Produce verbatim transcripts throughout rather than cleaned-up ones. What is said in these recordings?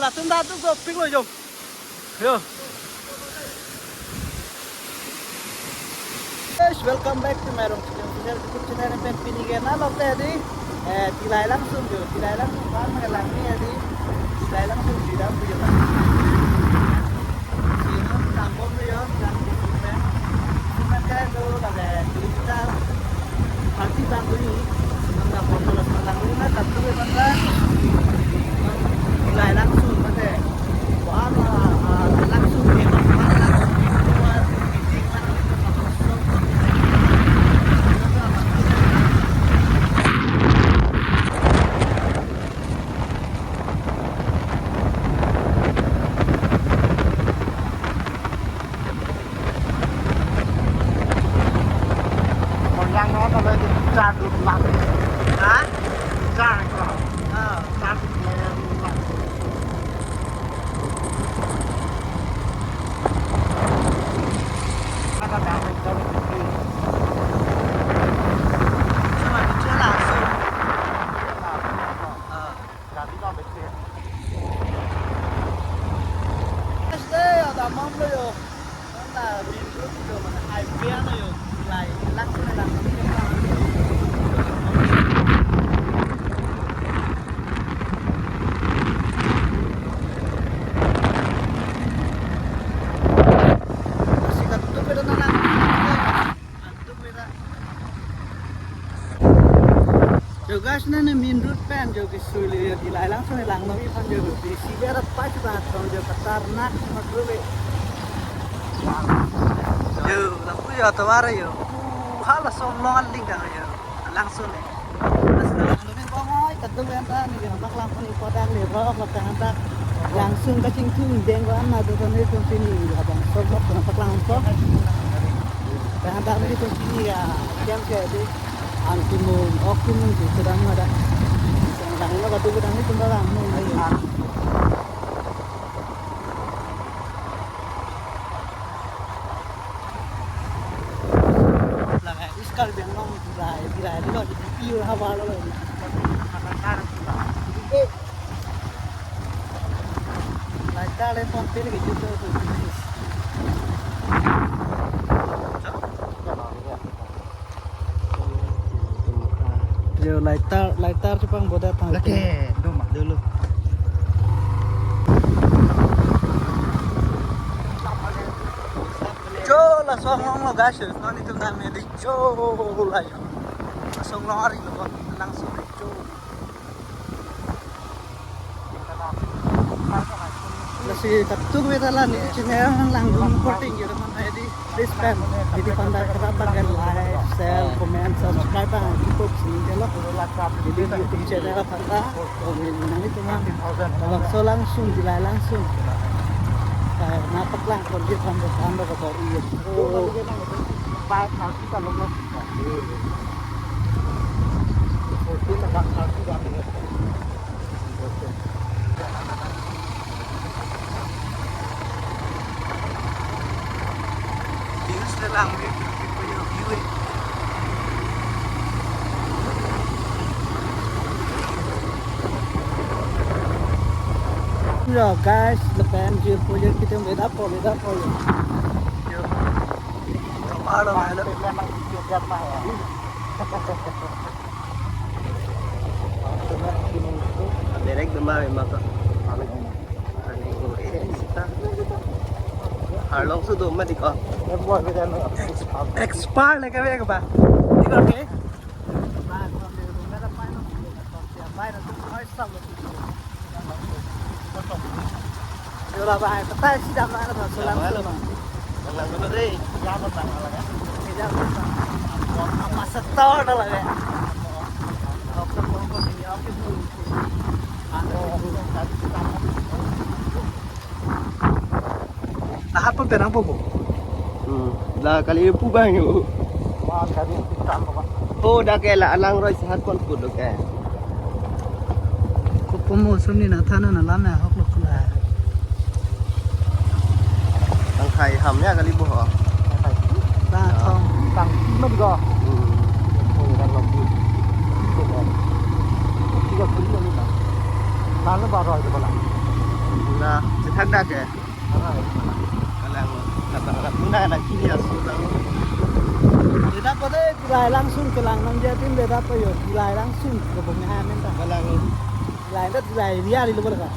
Atum ta atum dopik lo jong. Yo. Guys, welcome back to Meirong Chili Official YouTube channel. Pen pini ke nalo te di, eh, Dillai Langsung jo, Dillai Langsung pan ke lang ni di, Dillai Langsung di dam jo. Sino tambom jo, dan pen, pen ke do lagi kilometer thirty bang ni, sino tambom jo, lang ni na satu bang. Dillai Langsung, mate. Yo guys, nane main road pen jo kesui le, Dillai Langsung lang nangji aphan jo, besi berat pa chuba thong jo, patar nak ma kru be. Yo, lapu yo tovar yo. Uh, hala Songlong aling dang yo. Langsung le. Mas lang nangji bang hai, kadung enta ni, paklang pon ipo dang le, rok lo tang anta. Langsung kachingthum deng ko an na do ni tum sini, abang Songlong paklang po. Tang anta ni tum sini ya, jam ke di. An timung, ok timung si sedang ada. Sedang lo katu sedang itu barang mung ayo. Lagi iskal biang long, Dillai, Dillai lo di piu hawa lo. Lighter le pon pe lagi juta tu. Yo, lighter, lighter chepangboda tang. Lake, doma dulu. Jo, la Songlong lo guys, non itum nang medi jo la yo. La Songlong ari lo, langsung jo. Lasi katu beta la neli channel nang langdun korting ya teman hai di, please pen. Jadi pandai kata pakai like, share, comment, subscribe ang cukup sini ke lo. Jadi YouTube channel apa ta? Komen nang itu mang. Langsung, langsung Dillai Langsung. Kayak napak lang korting tambah tambah ke baru ya. Oh. Yo guys, lapen jirpo jirpi atum beda po, beda po yo. Yo. Kapalo, kapalo. Direct dema maka. Arlong sudo ma diko. Expire le kave ba. Diko ke? Yola bai, patai si dam na, na, selang, selang. Lang dulu deh. Ya, apa, lang, lang, ya. Tidak apa. Apa setor dah lah ya. Oke, oke, oke, oke. Lahat pon penang po po. Hmm. La kali pu bang yo. Wah, kali pu tam apa? Oh, dah kayak la alang roi sehat pon put lo ke. Kopo mo sum ni na thana na lam ya hok lo kula. Tang khai ham ya kali bo ho. Ta thong. Tang ma di ko. Hmm. Oh, ya kan lo bu. Ko ko. Tiga puluh ni na. Lalu baru aja bola. Na, chethan dak ke. Kalang, kata anak muda anak kini asu lang. Ladak po dei, Dillai Langsun kelang nangji adim ladak po yo, Dillai Langsun ke bong ha men ta. Kalang. Dillai ta Dillai area li lo ka.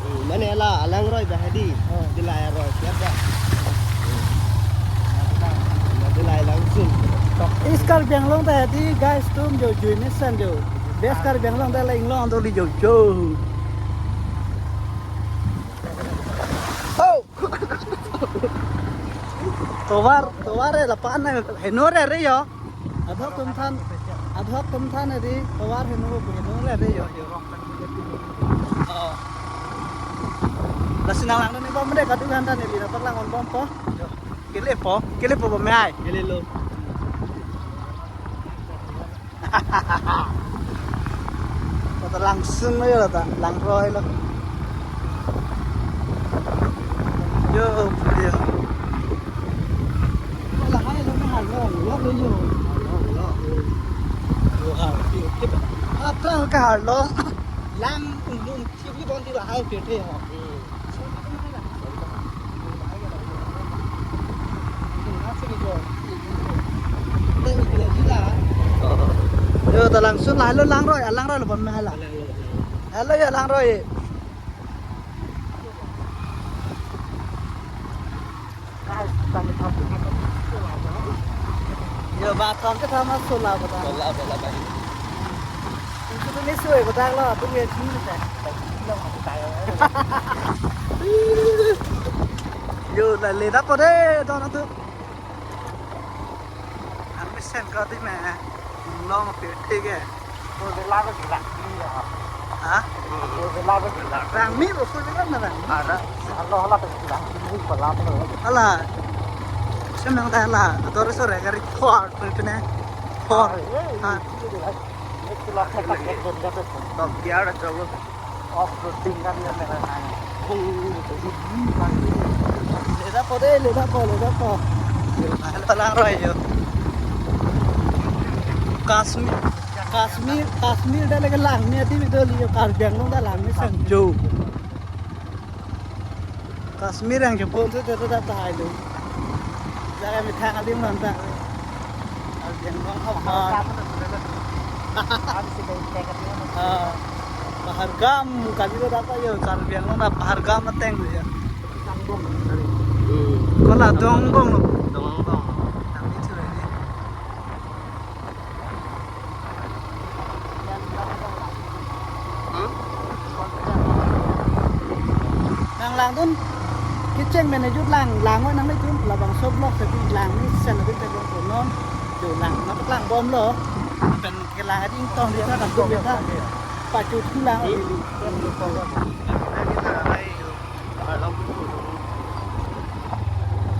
Hmm, mane la alangroi ba hadi. Oh. Dillai aroi siapa? Dillai Langsun. East Karbi Anglong ta hadi guys, tum jo jui mesan jo. West Karbi Anglong ta la inglong do li jo jo. Oh! Tovar, tovar re lapan na heno re re yo. Adhok tum than, adhok tum than re, tovar heno ko heno re re yo. Oh. Lasi nanglang ni bom dei, kadokave than ni bina paklang on bom po. Kele po, kele po bom ai. Kele lo. Kata Langsun lo ya, kata Langroi lo. Yo, yo. Lang ai lo, me Harlong lo, lo yo. Harlong lo. Lo Har, yo, kita. Apa ke Harlong? Lang undung. Sibli bon ti lahai pete ho. Yo, ta Langsun lahai lo, Langroi, ah, Langroi lo bom me hala. Hello ya Langroi. Yo, bathroom ke thama sola bata. Sola, sola, bari. Itu tuh ni suwe ko dak lo, tuh ya sini deh. Yo, la ladak po dei, don tu. Army sen ko di me. Long pe thik ke. Four wheeler ko gila. Ha? Four wheeler ko gila. Rang mi bo four wheeler na rang. Ada. Alo hala to gila. Ini pala to. Hala. Senang dah hala. Ator sore gari four pe pene. Four. Ha. Top gear ajogo. Off-roading kan ya, kan. Ladak po dei, ladak po, ladak po. Palang roi yo. Kashmir, Kashmir, Kashmir dak lake langme adim doli yo, Karbi Anglong dak langme sang jo. Kashmir yang jepun tu tu tu dak tahai lo. Jaga methang adim nonta. Karbi Anglong apa? Ah, Pahargam, kali lo dapat yo, Karbi Anglong na Pahargam ateng lo ya. Hmm. Kola Dongbong lo. Dongbong. Tang itu lagi. Hmm? Nanglangdun kecheng mene jut lang, lang oi nangle jut, labangso block si lang ni sen abin te bom konon. Jo lang, nangpaklang bomlo. Pen kelang adim tong di ta, nangtum di ta. Pachu thu lang.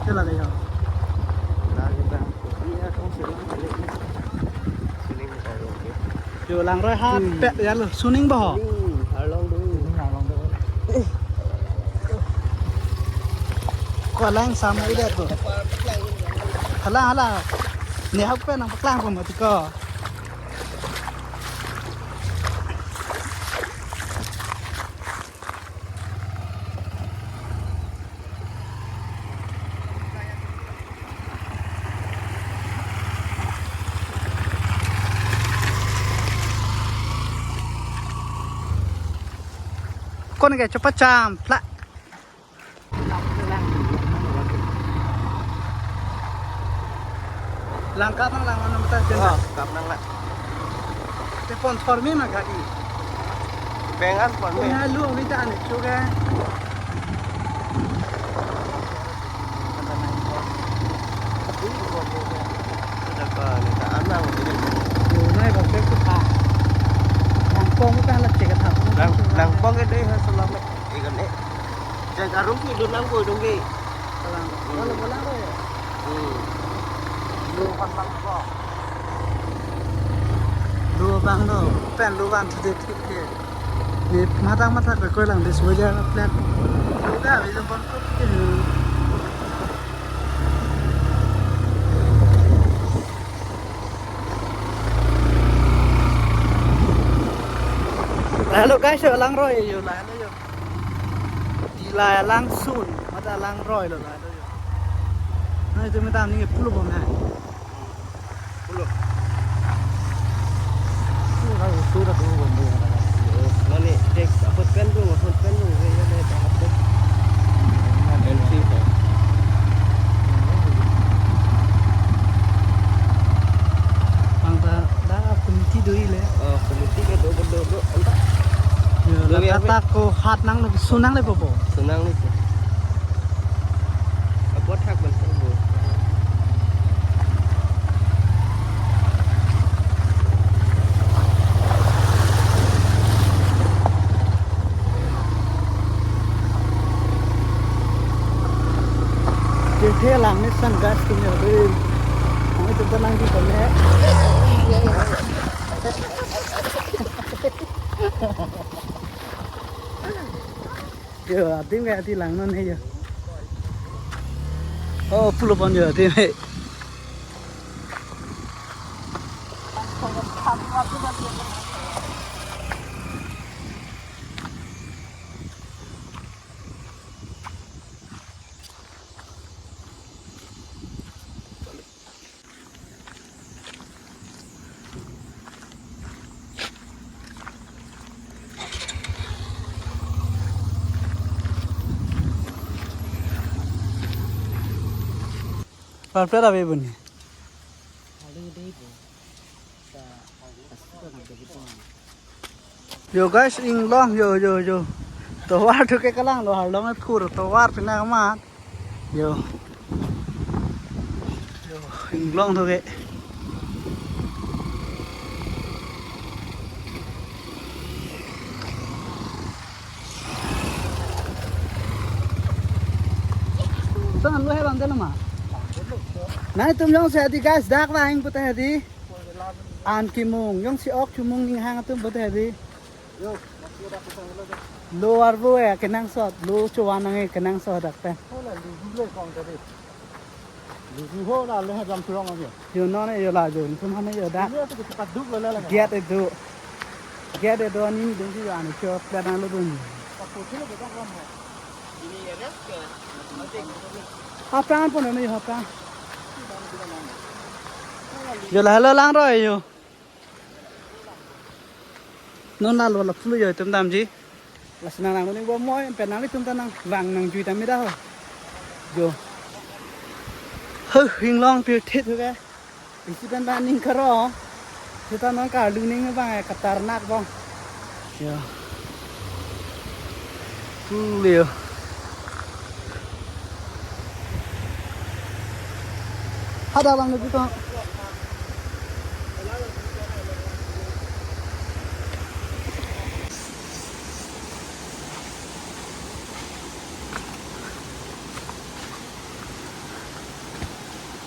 Chala de yo. Yo, Langroi ha pet ya lo, suning bo ho. Arlong do. Arlong do. Ko lang sama ida to. Hala, hala. Ni hap ko nangpaklang ko mati ko. Kon ke chepacham pla. Lang kap nang lang nang ta jen. Ah, kap nang lang. Te pon form me ma gari. Pengan pon me. Pengan lu mi ta ane chuga. Ada ka ni ta anang ni. Yo nai ba pek ta. Nangpong ta la chek ta. Nang, nangpong ke dei ha selamat. Ikan eh. Jai karung ki dun nang koi dong ki. Kalang. Hmm. Wala wala ko ya. Hmm. Lu pas lang ko. Lu bang do. Pen lu bang thide thik ke. Ni matang matang ko koi lang dis wajar plat. Lu ga bi lu bang ko ke. Hello guys, yo Langroi yo la hello yo. Di La langsun, mate langroi lo la. Nangtum ta neli pulo bom na. Pulo. Pulo ka usu ta pulo bom. Mane tek apot pen bom, apot pen bom, ya, ya, ya, apot. Entry ko. Bang ta dak committee do-i le. Oh, committee ke do, do, do, anta. Yo, do la ya, ta ko hat nanglo, su nangle popo. Su nangle po. Apot thak bang sa bo. Tirthe alam ni san gas tum ya dei. Kami tum ta nangji kami. Yo, adim ke ati langnon he yo. Oh, pulo pon yo, adim he. Perfect ave buni. Yo guys, inglong yo, yo, yo. Tovar thu ke kalang lo, arlong e phur tovar pina kamat. Yo. Yo, inglong thu ke. Saan lo he bang delo ma. Nangtum jongsi hedi guys, dak vang pute hedi. An kimung, jongsi ok chumung ning hang atum pute hedi. Lo arvo e kenangsot, lo chovan nang e kenangsot dak pen. Luju ho la le ha jam pulong aja. Yo non e yo la jo, tum hane yo dak. Ini tu kita duk le le. Giat e do. Giat e do ni dun si yo ani cho pla dang lo dun. Apran pon ni apran. Yo la lo langroi yo. Non la lo la pulo yo itum damji. Lasi nang nang ning bom moi pen nanglitum ta nang vang nang jui tame da ho. Jo. Huh, inglong pirthe thu ke. Isi pen ba ning karo. Seta non karlu ning bang e katarnak bang. Yo. Pulo yo. Hadak lang dito.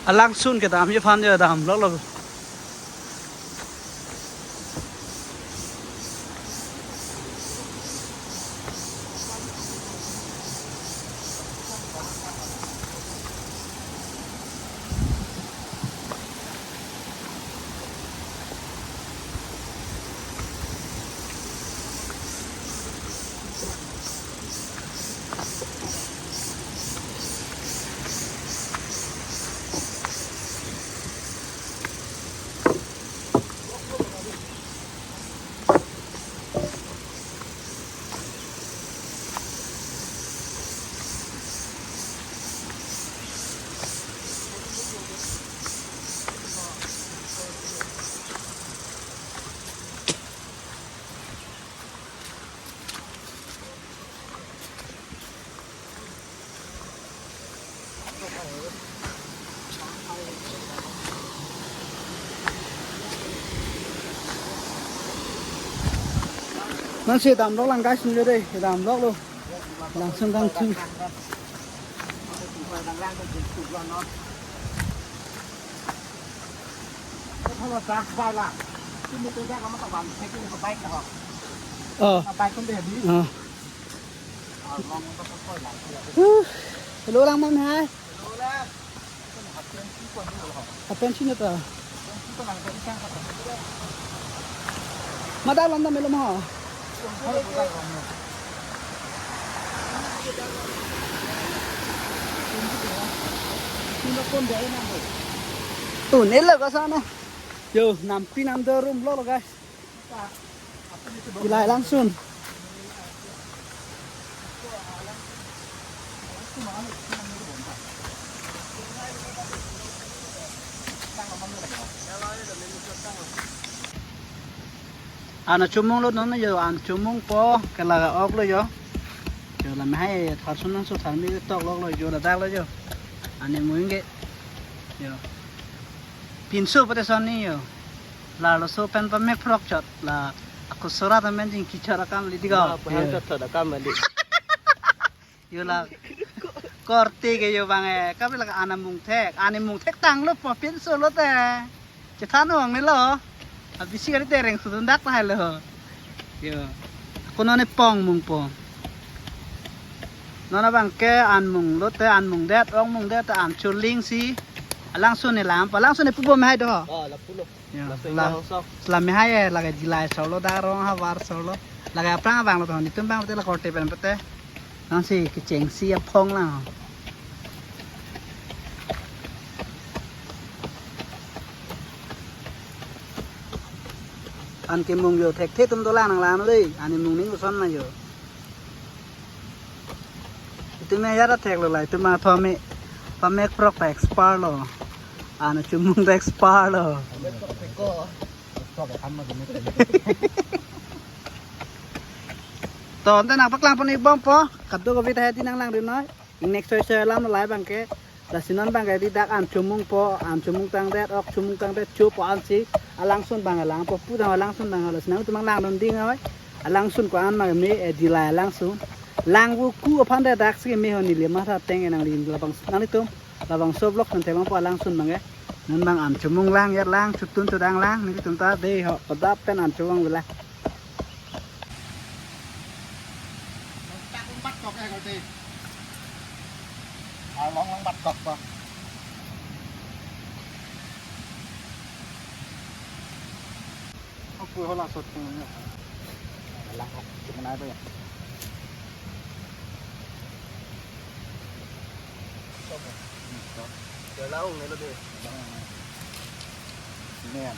Alangsun ke damji aphan jo damlok lo. Nang si damlok lang guys, nung dei, damlok lo. Langsung kang thu. Oh. Oh. Huh. Hello lang ma'am, hi. Apa sih neta? Mada landa melo ma. Tunelo kosana. Yo, nampi namdo room lo, guys. Kilai langsun. An chomunglo non yo, an chomungpo, ke laga oklo yo. Yo, la mehai tharsun nangso tharmi tok loklo yo, ladak lo yo. Ani muing ke. Yo. Pinso pute sonni yo. La laso pen pamek phrok chot la. Ako sora ta men jing kichar akam li diga. Ba, paham chot chot akam li. Yo la. Korte ke yo bang eh. Kapi la an amung thek. An amung thek tanglo po pinso lote. Chethan ong nelo. Abisi kali tereng sudun dak tahai lo. Yo. Ako non ne pong mungpo. Non abang ke an mung lote, an mungdet, ok mungdet an chuling si. Alangsun ne lam, alangsun ne pupo mehai do. Oh, la pulo. Ya, laso la, ingkang sok. Selam mehai eh, lagi jilai solo, darong havar solo. Lagi aphrang abang lo ton, itum bang pute la korte pen pute. Nangsi kechengsi aphong lang. An kemung yo thekthe atum dolang nanglang dei. An kemung ning koson ma yo. Itum ya ra theklo lai, itum ma thome, thome phrok ta expire lo. An chomung ta expire lo. To, ante nangpaklang pon-ik bompo, kadokave ta hedi nanglangdun noi. Next soi soi alam lo lai abang ke. Lasi non abang ke ri dak an chomungpo, an chomung tangdet, ok chomung tangdet, chopo ansi, alangsun abang langpo, pu dam alangsun abang, lasi nangtum bang langdun ding oi. Alangsun ko-an ma me, eh, jilai alangsun. Lang vo ku aphan de dak si me ho neli matha teng enang rin labang nanglitum. Labangso vlog pen thek bompo alangsun abang ke. Non abang an chomung lang ya lang, chotun chodang lang, nelitum ta dei ho, kodap pen an chomung vela. Arlong lang bat kok ba. Opo hola sot ko ya. Lang kok, cuma na ba ya. Ya laung nelo de. Ini ya.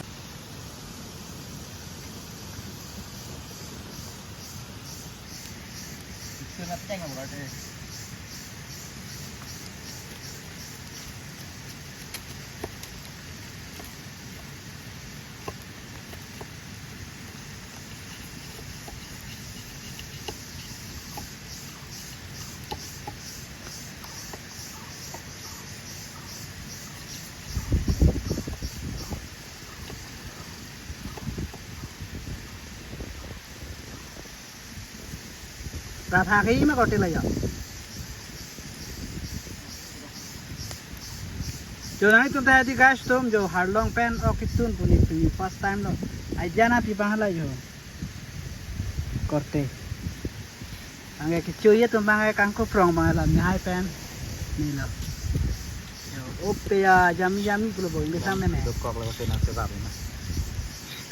Rathak ke ma korte la ya. Jo nangtum ta di guys tum jo harlong pen ok ketun pu ne pu first time lo. Idea na pi bang hala jo. Korte. Anke kecho ye tum bang ke kangku prong bang la mehai pen. Nelo. Yo, ope ya, yummy yummy pulo bo, English amen eh. Dokok lo kena sebab na.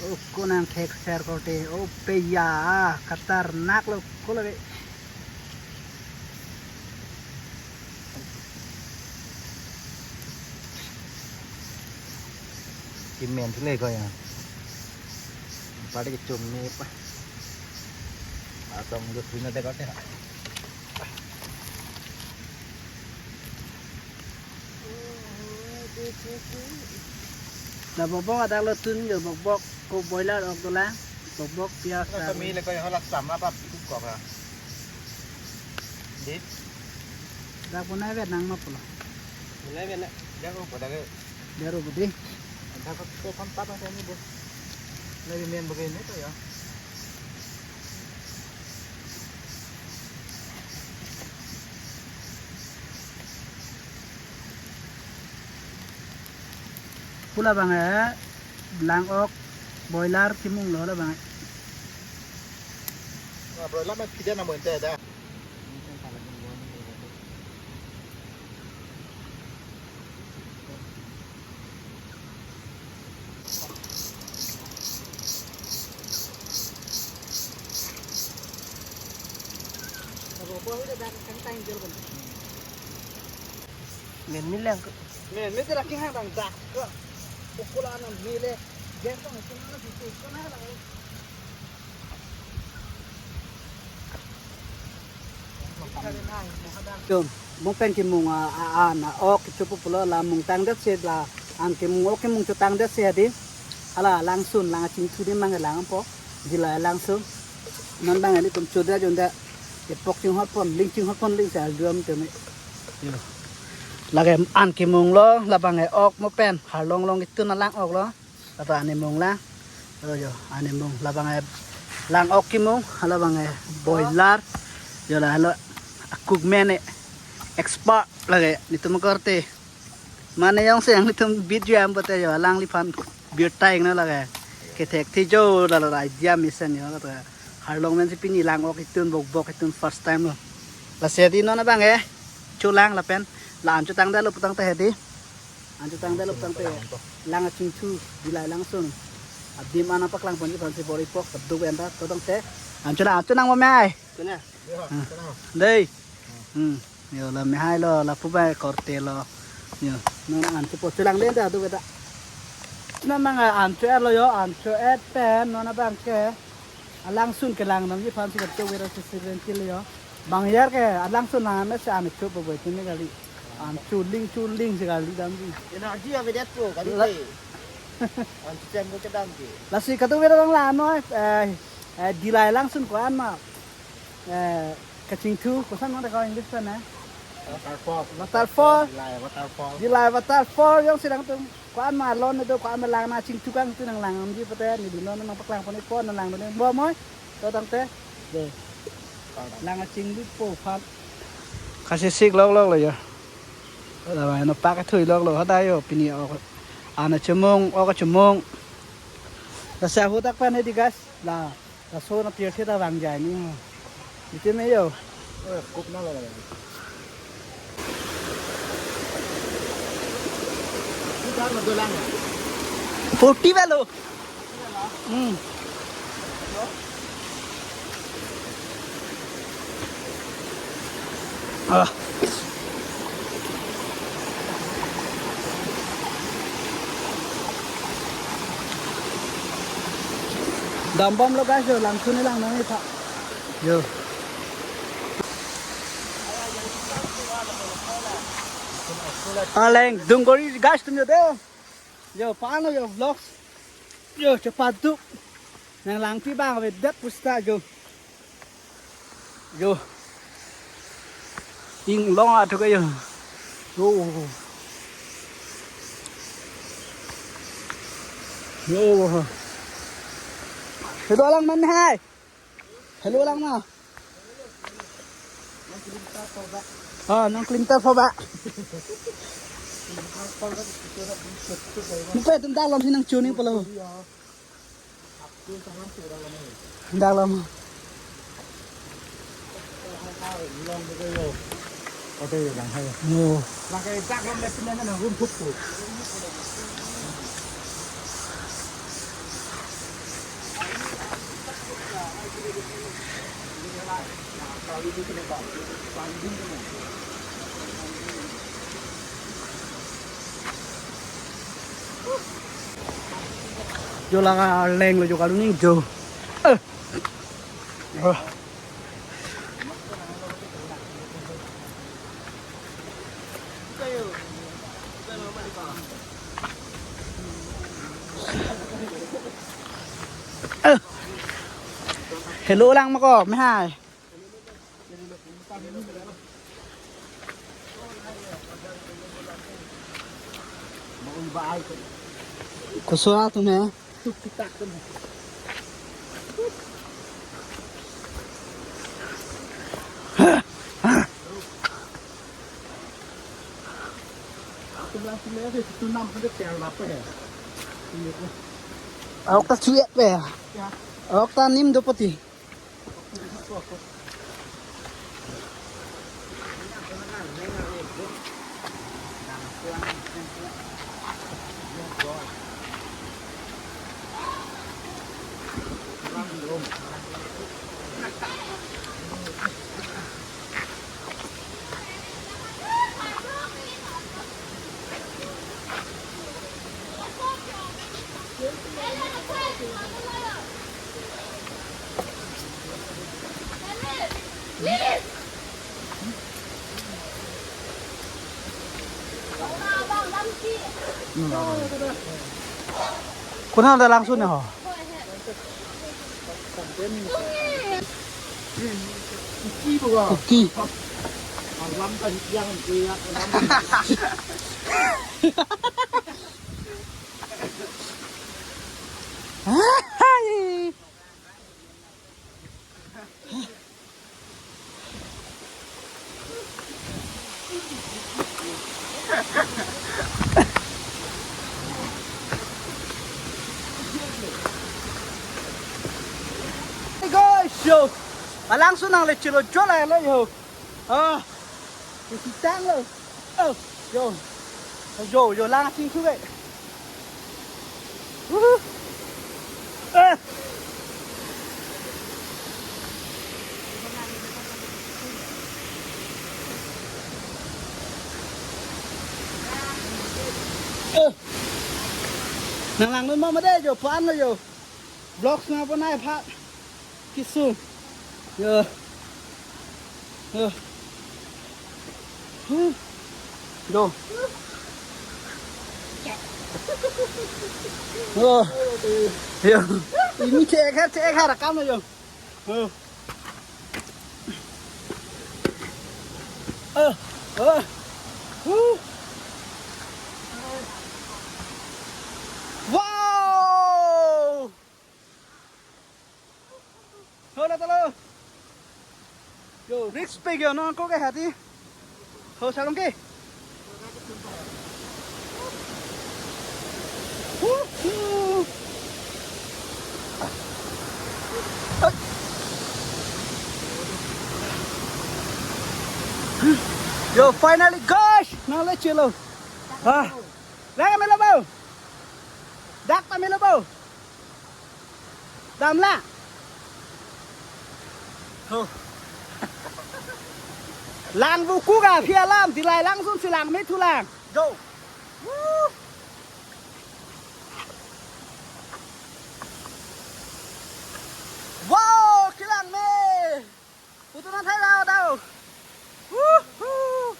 Oh, konang thek ser korte, ope ya, khatarnak lo, ko lage. Kimen thule ko ya. Pada kechum ni pa. Atong lut hina de korte. La bokbok adak lo tun jo, bokbok ko boiler ok dolang. Bokbok pias. Kami le ko hala sam apa itu kok ya. Di. Dak punai vet nang ma pulo. Punai vet na. Dia ko pada ke. Dia ro budi. Ada ko ko kon tapa saya ni bos. Lagi main begini tuh ya. Pu labang eh, lang ok, boiler kimung lo labang eh. Wah, broiler ma pida na mo ente da. Men milang. Men, men tera king hang dang dak. Ukula anam mele. Gen tong sung na situ kana lang. Tum, mung pen kemung a, a, a, na ok kecho pulo la mung tangdet si la an kemung ok kemung chotangdet si adi. Hala langsun lang chingthu di mang langpo. Di la langsun. Non bang ilitum choda jonda. Epok chinghotpon, ling chinghotpon ling si alduam teme. Yo. Lake an kemung lo, labang e ok mo pen, harlong long itu na lang ok lo. Lata an kemung la. Yo, yo, an kemung. Labang e lang ok kemung, labang e boiler. Yo la, lo cookman e expert lake, nitum korte. Mane jongsi nanglitum bit jam pute yo, alangliphan birta ingna lake. Kethek thi jo la la idea mesen yo kata. Harlong men si pini lang ok itun bok bok itun first time lo. Lasi di non abang e. Cholang lapen. La an chotangdetlo putangte hedi. An chotangdetlo putangte. Lang chingthu di la langsun. Adim ana paklang ponji aphansi bor-ipok kaduk enda totongte. An cholang, an chonang mo mai. Kuna. Dei. Hmm. Yo la mehai lo, lapu bai korte lo. Yo, non an chepo chelangledet adu beta. Non mang an cho-et lo yo, an cho-et pen non abang ke. Alangsun kelang damji aphansi kato beta si seven kilo yo. Bang yar ke alangsun na me se an cho po boi tini kali. An chuling chuling si kali damji. Energy avedet po kali la te. An chem ko kedam ke. Lasi kato beta lang la no, eh, eh, di la langsun ko-an ma. Eh, kachingthu, koson nang ko English pen, eh? Waterfall. Waterfall. Di la waterfall. Di la waterfall, jongsi nangtum ko-an ma alon do, ko-an ma lang na chingthu kangthu nang lang damji pute, neli non nangpaklang pon-ipo, nang lang dun bom oi. Totangte. De. Lang chingthu po phan. Kasi sik lok lok lo yo. Ada mai no pak thui lok lo hada yo pini ok. An chomong, ok chomong. Lasi ahut ak pen hedi guys. La. Laso na pirthe ta vang jai ni ho. Ite me yo. Oh, kup na la la. Kup na la dolang. Forty velo. Hmm. Ah. Dambom lo guys, yo, langsun lang nang ita. Yo. Aleng dungkori guys tum yo de. Yo, paano yo vlogs? Yo, cepat tu. Nang langpi bang avedet pusta yo. Yo. Inglong athuk yo. Yo. Yo. Hello lang man hai. Hello lang ma. Ah, nang klimtar pho ba. Mupe tum dalom si nang chuning polo. Dak lama. Yo. Jo laka leng lo jo kalu ning jo. Eh. Oh. Eh. Hello lang mako, mehai. Koson atum he. Ahok ta chuet pe. Ahok ta nim do poti. Konat ta langsun ho. Kuki. Hey guys, yo. Palangsun nangle chelo jola lo yo. Ah. Isi tang lo. Oh, yo. Yo, yo lang chingsu ke. Woohoo. Eh. Eh. Nang langdun ma made yo, pan lo yo. Vlogs nangponai aphan. Kisu. Yo. Yo. Hmm. Yo. Yo. Yo. Imi thek har, thek har akam lo yo. Yo. Oh. Oh. Woo. Wow. Hola talo. Yo, risk pik yo non ko ke hati. Ho salong ke. Woohoo. Yo, finally guys, nangle chelo. Ah. Lang melo bo. Dak ta melo bo. Damlang. Ho. Lang buku ga phi alam, tilai langsun si lang me thulang. Yo. Woo. Wow, kelang me. Putu na thai dau dau. Woohoo.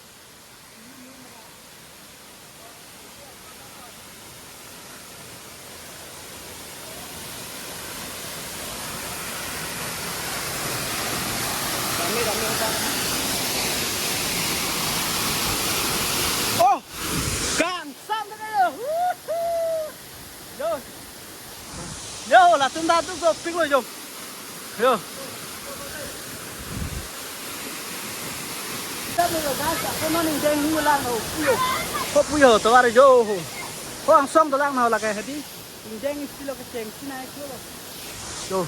Oh, kangsam dei yo. Woohoo. Yo. Yo, latum ta tu so pik lo yo. Yo. Tamo yo guys, ako man ingdeng hini lang ho. Puyo. Ho puyo, tovar yo. Ho angsong dolang na ho lake hedi. Ingdeng isi lo kecheng China ko lo. Yo.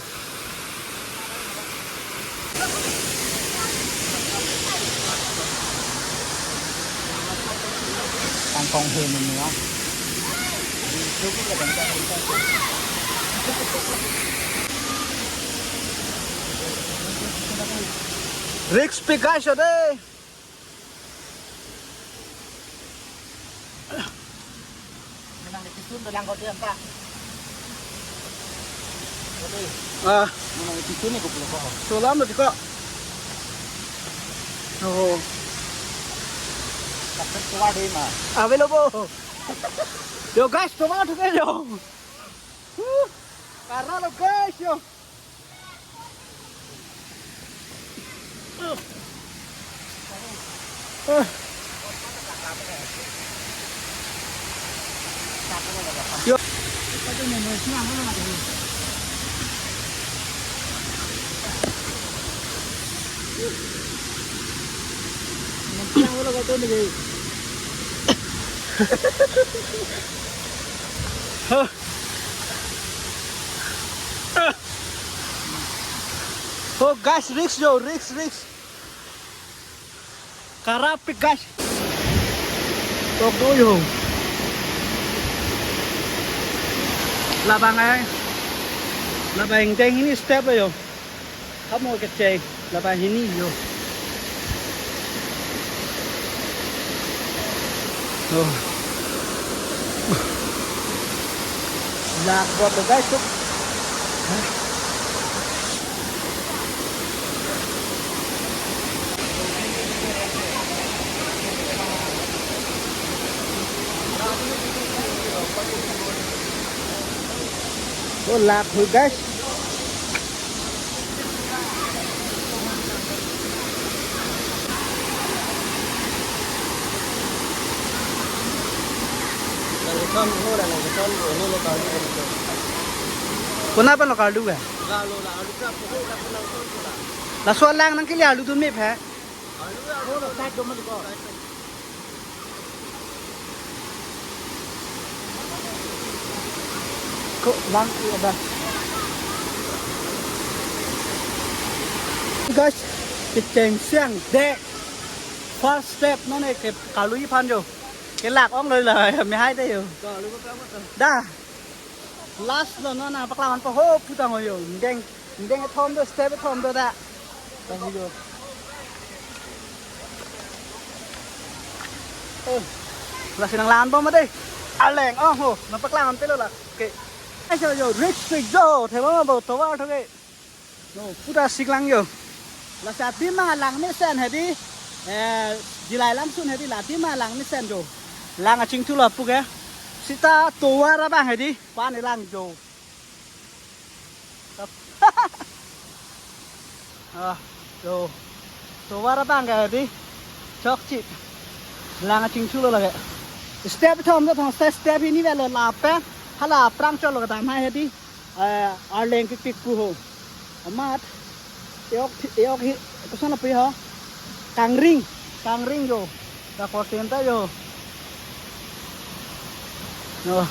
Kangkong he menua. Risk pik guys, ade. Menang di kisun, menang kau diam, Pak. Oke. Ah. Menang di kisun ni, kupulo ko. Solam lo diko. Oh. Kapten tua deh, ma. Ave lo bo. Yo guys, tovar thuke yo. Huh. Karna lo guys yo. Oh guys, risk yo, risk, risk. Karap pik guys. Tok do yo. Labang ai. Labang ingdeng hini step yo. Kamu kecil. Labang hini yo. Oh. Lag buat lo guys tuh. Lap ho guys. Nangkethon ho la, nangkethon ho, ne le karlu ho. Konat pen lo karlu ke? La lo la, alu ka po ho la, nangkethon ho la. Laso alang nangkele alu dun mephe. Alu, alu, alu, alu, alu. Ko lang iya ba. Guys, kecheng siang de. First step non ke karlu iphan jo. Kelak ong lo la, me hai de jo. Karlu ka mo ta. Da. Last lo non nangpaklang ponpo ho putang ho jo. Ingdeng, ingdeng kethom do, step kethom do da. Tahi jo. Eh, lasi nanglang ponpo mati. Arleng ong ho, nangpaklang ponpe lo la. Oke. Ayo jo, reach trick jo, thema bo tovar thoke. No, pura siklang jo. Lasi adim ma lang mesen hedi. Eh, Dillai langsun hedi la adim ma lang mesen jo. Lang kachingthu lo pu ke. Sita tovar abang hedi. Pan elang jo. Ah, jo. Tovar abang ke hedi. Chokche. Lang kachingthu lo lake. Step thom do thong step step hini velo lapen. Hala aphrang cholo kedam hai hedi. Eh, arleng pikpik pu ho. Amat. Eok, eok hi, koson api ho? Kangring. Kangring jo. Da kosen ta jo. No.